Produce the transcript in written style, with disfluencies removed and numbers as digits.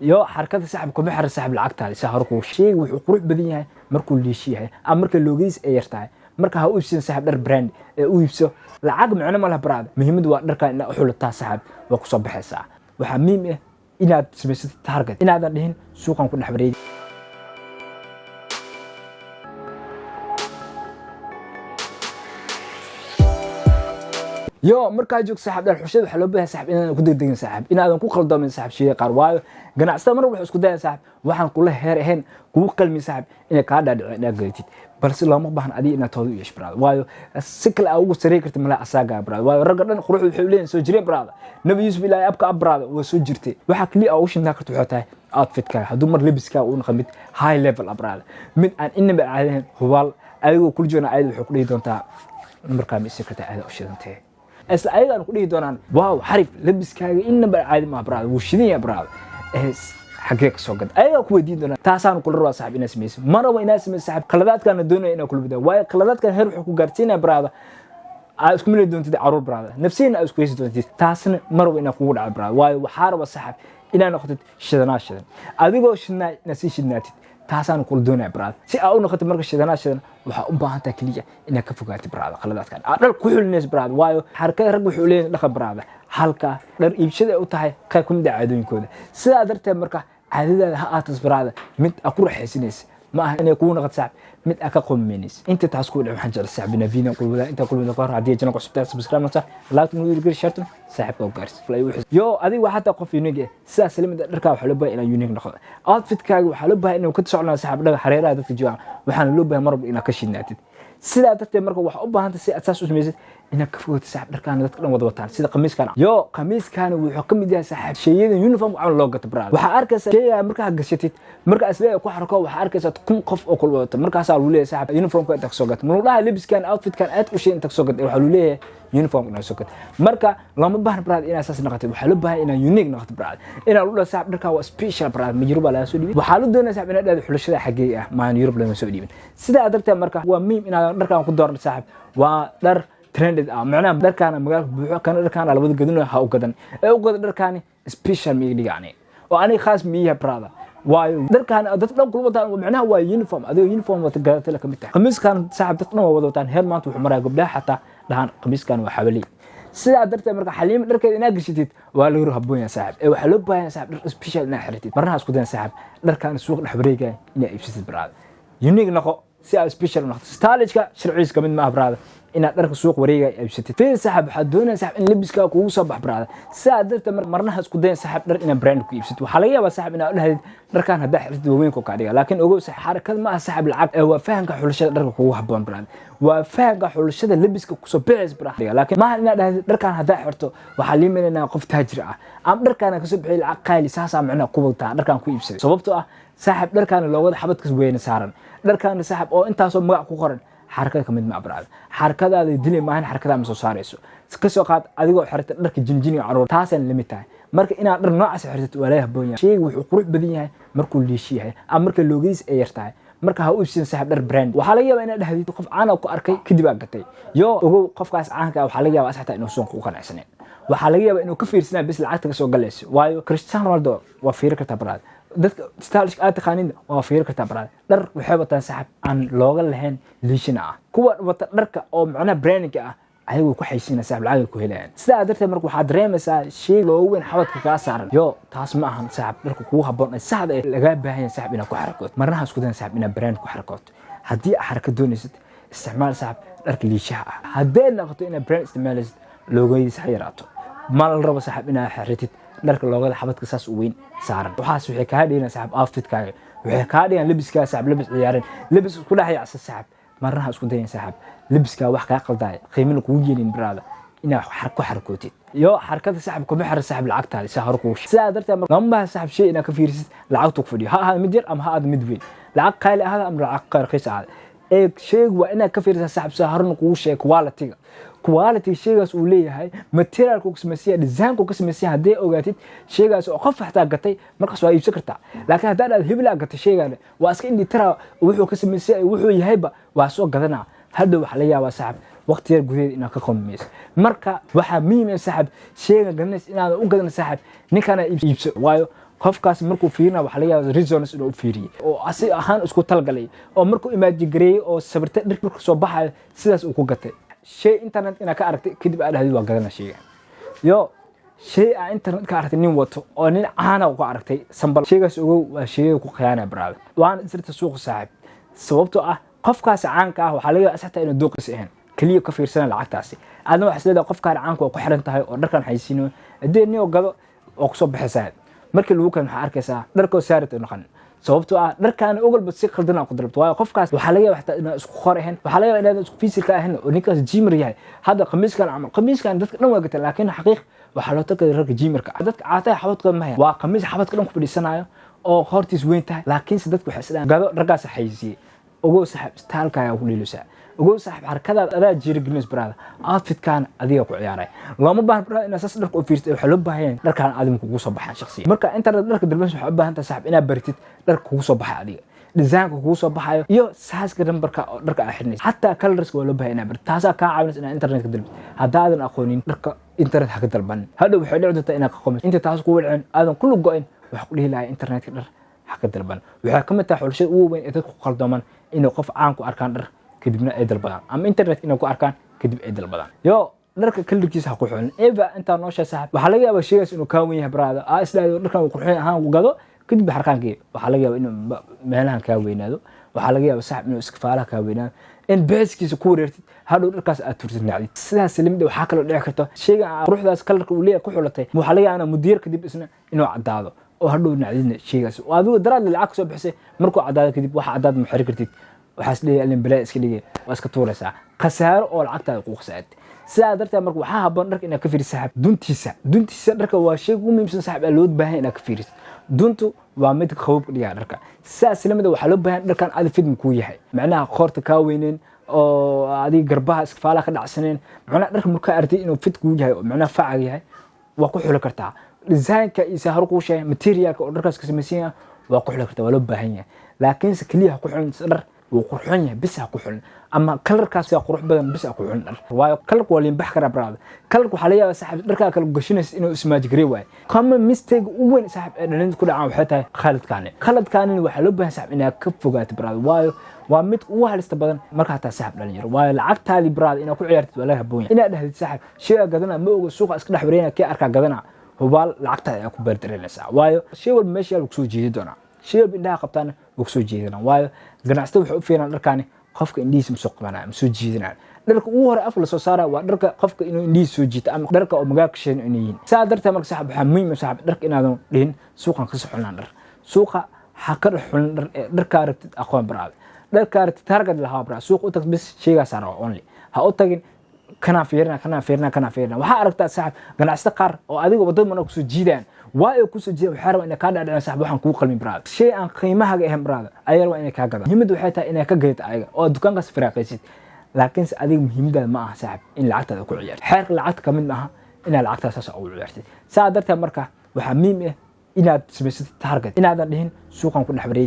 Iyo xarakada, saaxib, kuma xira, saaxib, lacagtaada. Saa hore kuu sheegi, wuxuu qurux badan yahay markuu liishi yahay ama marka loogadiis ay yar tahay. Marka ha u iibsan, saaxib, dhar brand ee u iibso lacag micno ma leh, brother. Muhiimadu waa dharka inaad u xulataa, saaxib, waa kusoo baxaysaa. Waxaa muhiim ah inaad samaysatid target, inaadan dhihin suuqan ku dhex wareegi. Yo, markaa joog, saaxib, dhar xushada waxaa loo baahan, saaxib, inaadan ku degdegin, saaxib, inaadan ku qaldoomin, saaxib, sheyga qaar. Waayo, ganacsatada mar waxay isku dayaan, saaxib, waxaan kula heer ahayn kugu qalmin, saaxib, inay kaa dhaadhicin inaad gadatid, balse looma baahna adiga inaad tooda u yeesho, brother. Waayo, si kale aa ugu sarey karta malaa asaagaa, brother. Waayo, ragga dhan quruxdu waxay u leeyihin soo jireen, brother. Nabi Yuusuf ilaahay abka ab, brother, waa soo jirtay. Waxaa kaliya aa ugu shintaa karta waxay tahay outfitkaaga. Hadduu mar lebiskaaga uu noqo mid high level ah, brother, mid aan inaba caadi ahayn, hubaal adigoo kula joogna ayada waxay ku dhihi doontaa, "Markaa ma isi kartaa? Aada u shidantee." Isla ayagaan ku dhihi doonaan, "Wow, xarif, labiskaaga inaba caadi maaha, brother, wuu shidan yahay, brother, xagee ka soo gad?" Ayagaa ku weydiin doonaan. Taasaan kula rabaa, saaxib, inaad samaysid. Ma rabo inaad samaysid, saaxib, qaladaadkaana doonaya inaad kula badaa. Waayo, qaladaadkan heer wuxuu ku gaarsiinaya, brother, aad isku mili doontid caruur, brother, nafsiyana aad isku heysi doontid. Taasna ma rabo inaad kugu dhaco, brother. Waayo, waxaa raba, saaxib, inaad noqotid shidanaa shidan, adigoo shidnaa inaad sii shidnaatid. Taasaan kula doonaya, brother. Si aa u noqotid marka shidanaa shidan, waxaa u baahan tahay keliya inaad ka fogaatid, brother, qaladaadkan aad dhar ku xulinaysa, brother. Waayo, xarakada rag wuxuu leeyahay dhaqan, brother, halka dhar iibshada ay u tahay qayb ka mid ah caadooyinkooda. Sidaa darteed marka caadadaada ha aatas, brother, mid aa ku raaxaysanaysa, ma aha inay kugu noqoto, saaxib, mid aa ka qomameynaysa. Inta taas ku dhac, waxaan jecel, saaxib, inaa video kulwada inta kulwada ka hor, haddii channel cusub tahay, subscribe nasa, like nugu geli, shartun saaxibka u gaarsi. Yo, adiga waa xataa qof unique ah. Sidaas lamid ah dharkaa waxaa loo baahay inaa unique noqdo. Outfitkaaga waxaa loo baahay inuu ka socnaa, saaxib, dhaga hareeraha dadka joogaan. Waxaana loo baahay marwalba inaad ka shidnaatid. Sidaa darteed marka waxaa u baahantay, si aad saas u samaysid, inaad ka fogaatid, saaxib, dharkaana dadka dhan wada wataan, sida qamiiskan. Yo, qamiiskaana wuxuu ka mid yahay, saaxib, sheyada uniform camal loo gato, brother. Waxaa arkaysaa sheyga markaa gashatid, markaa isleeyahay ku xarko, waxaa arkaysaa 1000 qof oo kula wadato. Markaasaa lagu leeyahay, "Saaxib, uniformka inta kasoo gata." Maluu dhaha lebiskan, outfitkan aad u shay inta kasoo gata. Waxaa lagu leeyahay uniform inaad soo gata. Marka looma baahna, brother, inaad saas noqotid. Waxaa loo baahan inaad unique noqotid, brother, inaad lu dhaho, "Saaxib, dharkaa waa special, brother, ma Yurub baa laga soo dhiibin?" Waxaa la doonaya, saaxib, inaad dhahdo, "Xulashada xaggee ah? Maan Yurub lama soo dhiibin." Sidaa darteed marka waa muhiim inaad dharkan ku dooran, saaxib, waa dhar trended ah, macnaha dharkaana magaalka buuxo kana dharkaana labada gadinayo ha u gadan ee u gada. Dharkaani special miiga dhigani oo aniga khaas miiyaha, brother? Waayo, dharkaan dad dhan kula wataan, macnaha waa uniform. Adigoo uniform wata gadatay la kamid tahay. Qamiiskan, saaxib, dad dhan waa wada wataan. Heer maanta wuxuu maraya gabdhaha xataa dhahaan, "Qamiiskan waa xawali." Sidaa darteed marka Xaliimo dharkeeda inaad gashatid waa laga habboon yahay, saaxib, ee waxaa loo baahan yahay, saaxib, dhar special inaad xiratid. Marnaha isku dayan, saaxib, dharkaan suuq dhex wareegaya inaad iibsatid, brother. Unique noqo si aad special u noqoto. Stylishka sharcigiisa kamid maaha, brother, inaad dharka suuq wareegaya iibsatid. Fiir, saaxib, waxaad doonaysaa, saaxib, in labiskaaga kugu soo bax, brother. Sidaa darteed marnaha isku dayan, saaxib, dhar inaad brand ku iibsatid. Waxaa laga yaabaa, saaxib, inaad u dhahdid, "Dharkan haddaa xirtid waaweynka kaa dhiga." Laakiin ogow, saaxib, xarakada ma aha, saaxib, lacag ee waa fahamka xulashada dharka kugu habboon, brother. Waa fahamka xulashada labiska kusoo bixaysa, brother. Laakiin maaha inaad dhahdid, "Dharkan haddaa xirto waxaa lii malaynaya qof taajir ah," ama "Dharkaan kasoo bixiyay lacag qaali, saasaa macnaha ku wadataa dharkaan ku iibsaday." Sababtoo ah, saaxib, dharkaan loogada xabadkas weyne saaran, dharkaana, saaxib, oo intaasoo magac ku qoran, xarakada kamid ma, brother. Xarakadaada dilay maahan, xarakadaa ma soo saarayso. Kasoo qaad adigoo xirata dharka jinjiniga caruur, taasaan lamid tahay. Marka inaad dhar noocaas xirtid waa laga habboon yahay. Sheyga wuxuu qurux badan yahay markuu liishi yahay ama marka loogadiis ay yar tahay. Marka ha u iibsan, saaxib, dhar brand. Waxaa laga yaabaa inaad dhahdid, "Qof caan ku arkay, kadib aa gatay." Yo, ogow, qofkaas caanka ah waxaa laga yaabaa xataa inuu suuqa ku qanacsaneen. Waxaa laga yaabaa inuu ka fiirsanaya bis lacagta kasoo galayso. Waayo, Cristiano Ronaldo waa fiiri kartaa, brother. Dadka stylish aad taqaanid waa fiiri kartaa, brother. Dhar waxay wataan, saaxib, aan looga lahayn, liishina ah. Kuwa wata dharka oo macnaha brandinga ah ayagu ku xaysiina, saaxib, lacag ku helayaan. Sidaa darteed marka waxaad dareemaysaa shay loogu weyn xabadka kaa saaran. Yo, taas ma ahan, saaxib, dharka kugu habboon ee saxda ee lagaa baahan yahay, saaxib, inaad ku xarakooto. Marnaha isku dayan, saaxib, inaad brand ku xarakooto. Haddii aad xaraka doonaysid, isticmaal, saaxib, dharka liishaha ah. Hadday noqoto inaad brand isticmaalaysid, loogadiisa ha yaraato. Ma la rabo, saaxib, inaad xiratid dharka loogada xabadka saas u weyn saaran. Waxaas waxay kaa dhiganayaan, saaxib, outfitkaaga waxay kaa dhigaan labiskaaga, saaxib, labis ciyaareen, labis isku dhex yaacsan. Saaxib, marnaha isku dayan, saaxib, labiskaa wax kaa qaldaaya qiimana kugu yeelin, brother, inaad ku xarakootid. Yo, xarakada, saaxib, kuma xira, saaxib, lacagtaada. Saa hore kugu sidaa darteed lama baahna, saaxib, shay inaad ka fiirisid lacagtu ku fadhiyo, ha ahaado mid yar ama ha ahaado mid weyn, lacag qaali ahaada ama lacag raqiis ahaada. Ee shaygu waa inaad ka fiirisaa, saaxib, saa horena kugu sheeg, quality-ga, quality shaygaas uu leeyahay, materialka uu ka samaysan yahay, designka uu ka samaysan yahay. Haddii ogaatid shaygaas oo qof xataa gatay, markaas waa iibsan kartaa. Laakiin haddaa dhahdo, "Hebelaa gatay shaygaan," waa iska indhitara wuxuu ka samaysan yahay, wuxuu yahayba waa soo gadanaa. Hadhow waxaa laga yaabaa, saaxib, waqti yar gudaheed inaad ka qomamayso. Marka waxaa muhiim ah, saaxib, sheyga gadanaysa inaadan u gadan, saaxib, ninkana iibso. Waayo, Qofkaas markuu fiirina, waxaa laga yaaba reasons inuu u fiiriyey oo asi ahaan isku talgalay, oo markuu imagine gareeyey oo sawirtay dhir markuu soo baxayo, sidaas uu ku gatay. Shay internet inaad ka aragtay, kadib aad dhahdid waa gadana shaygan, yo shay aa internet ka aragtay nin wato oo nin caana ku aragtay sambal, shaygaas ogow, waa shayga ku khiyaanaya, brother. Waana isirta suuqa, saaxiib, sababtoo ah qofkaasi caanka ah waxaa laga yaaba xataa inuu dooqiisa ahayn, keliya ka fiirsana lacagtaasi. Aadna waxaa isleedahay qofkaan caanka waa ku xiran tahay oo dharkan xaysiinayo, haddii nin oo gado oo kusoo baxay, saaxiib. Markii lagu keen, waxaa arkaysaa dharkoo saarit u noqon, sababtoo ah dharkaan ogolba si qaldan aa ku dalabto. Waayo, qofkaas waxaa laga yaaba xataa inaan isku qor ahayn, waxaa laga yaaba inaadan isku physique ahayn oo ninkaas gymmer yahay. Hadda khamiiskan camal, khamiiskan dadka dhan waa gateen, laakiin xaqiiq waxaa loo tagay ragga gymmerka. Dadka caataha xabadka ma haya, waa khamiis xabadka dhan ku fadhiisanayo oo hortiis weyn tahay, laakiinse dadku waxay isdhahan gado, raggaas xayisiiyey. Ogow saaxib, styleka ayaa ku dheelaysaa. Ogow saaxib, xarakadaad adaa jiira gelinaysa, brother. Outfitkan adiga ku ciyaaray. Looma baahan, brother, inaad saas dharka u fiirtid. Waxaa loo baahan yahay dharkaan adiga kugu soo baxaan shakhsiya. Marka internet dharka dalbanaysa, waxaa u baahan tahay, saaxib, inaad baritid dharka kugu soo baxay adiga, designka kugu soo baxayo iyo sizeka, numberka oo dharka aad xidhinaysa, xataa colorska waa loo baahan inaad baritid. Taasaa kaa caawinaysa inaad internetka dalbid. Haddaadan aqoonin dharka, internet ha ka dalbanin. Hadhow waxay dhici doontaa inaad ka qomis. Inta taas kugu dhicin, aadan kullu go-in, waxaa ku dhihi lahaa internetka dhar ha ka dalban. Waxay ka mid tahay xulashada ugu weyn ee dadku ku qaldoomaan, inay qof caan ku arkaan dhar, kadibna ay dalbadaan, ama internet inay ku arkaan, kadib ay dalbadaan. Yo dharka colorkiisa ha ku xulin eva intaa noo sheeg, saaxib. Waxaa laga yaabaa sheegaas inuu kaa wen yahay, brother, aa isdhahdo dharkan uu qurxin ahaan ku gado, kadib xarqaankii waxaa laga yaabaa inuu meelahan kaa weynaado. Waxaa laga yaabaa, saaxib, inuu iskafaalaha kaa weynaado, in beeskiisa ku wareertid, hadhow dharkaas aad turtid, nacdid. Sidaas lamid waxaa kaloo dhici karto shayga quruxdaas colorka uu leeyahay ku xulatay, waxaa laga yaabaa muddo kadib isna inuu caddaado oo hadhow nacdidna shaygaas oo adigu daraad lacag kasoo bixisay. Markuu caddaado kadib, waxa caddaad ma xiri kartid. Waxaas leeyahay alin balaa iska dhigay, waa iska tuuraysaa, khasaaro oo lacagtaada kugu khasaartay. Sidaa darteed marka waxaa habboon dharka inaad ka fiirisid, saaxib, duntiisa. Duntiisa dharka waa shayga ugu muhiimsan, saaxib, aa loo baahan inaad ka fiirisid. Duntu waa mid qabowka dhigaa dharka. Sidaas lamid waxaa loo baahan dharkan adi fit kuu yahay, macnaha qoorta kaa weyneen oo adiga garbaha iskafaalaha ka dhacsaneen. Macnaha dharka markaa aragtid inuu fit kuu yahay oo macnaha facag yahay, waa ku xuli kartaa. Designka iyo saa hore kuu sheegay, materialka oo dharkaas ka samaysan yahay, waa ku xuli kartaa, waa loo baahan yahay. Laakiinse keliya ha ku xulin dhar wuu qurxoon yahay bis ha ku xulin, ama colorkaas yaa qurux badan bis ha ku xulin dhar, waayo colorka waa liinbax karaa, brother. Colorka waxaa laga yaabaa, saaxib, dharkaa kala gashanaysa inuu ismatch garey waayo. Common mistake u weyn, saaxib, ee dhalinta ku dhacaan waxay tahay khaladkaani. Khaladkaanina waxaa loo baahan, saaxib, inaad ka fogaato, brother, waayo waa mid ugu halista badan marka hataa, saaxib, dhalinyaro. Waayo, lacagtaadii, brother, inaad ku ciyaartid waa laga haboon yahay. Inaad dhahdid, saaxib, shaygaa gadana ma oga, suuqa iska dhex wareynaya, kii arkaa gadana, hubaal lacagtaada ayaa ku beerdareynaysaa. Waayo, shay walba meesha yaal kusoo jeedi doonaa, shay walba indhaha qabtaana wuu kusoo jeedinaa. Waayo, ganacsatada waxay u fiiraan dharkaani qofka indhihiisa ma soo qabanaya, ma soo jiidanaya. Dharka ugu hore afka lasoo saaraya waa dharka qofka inuu indhihiisa soo jiito ama dharka oo magaalka sheegan inay yihiin. Saa darteed marka, saaxib, waxaa muhiim ah, saaxib, dharka inaadan dhihin suuqan kasoo xulnaan dhar. Suuqa ha ka dhex xulin dhar ee dharkaa rabtid aqoon, brother. Dharkaa rabtid target lahaa, brother. Suuqa u tag, bis shaygaasaa raba only. Ha u tagin kanaa fiirina, kanaa fiirina, kanaa fiirina. Waxaa aragtaa, saaxib, ganacsata qaar oo adiga wadada mana kusoo jiidayaan. Waa ay kusoo jiidaan, waxaa rabaa inay kaa dhadhicin, saaxib, waxaan kuu qalmin, brother. Shay aan qiimahaaga ahayn, brother, ayaa rabaa inay kaa gadaan. Muhiimadda waxay tahay inay ka gadato ayaga oo dukaankaas firaaqaysid, laakiinse adiga muhiimadaada ma aha, saaxib, in lacagtaada ku ciyaarto. Xeerka lacagta kamid ma aha inaad lacagtaada saas ugu ciyaartid. Saa darteed marka waxaa muhiim ah inaad samaysatid target, inaadan dhihin suuqan ku dhex wareegi.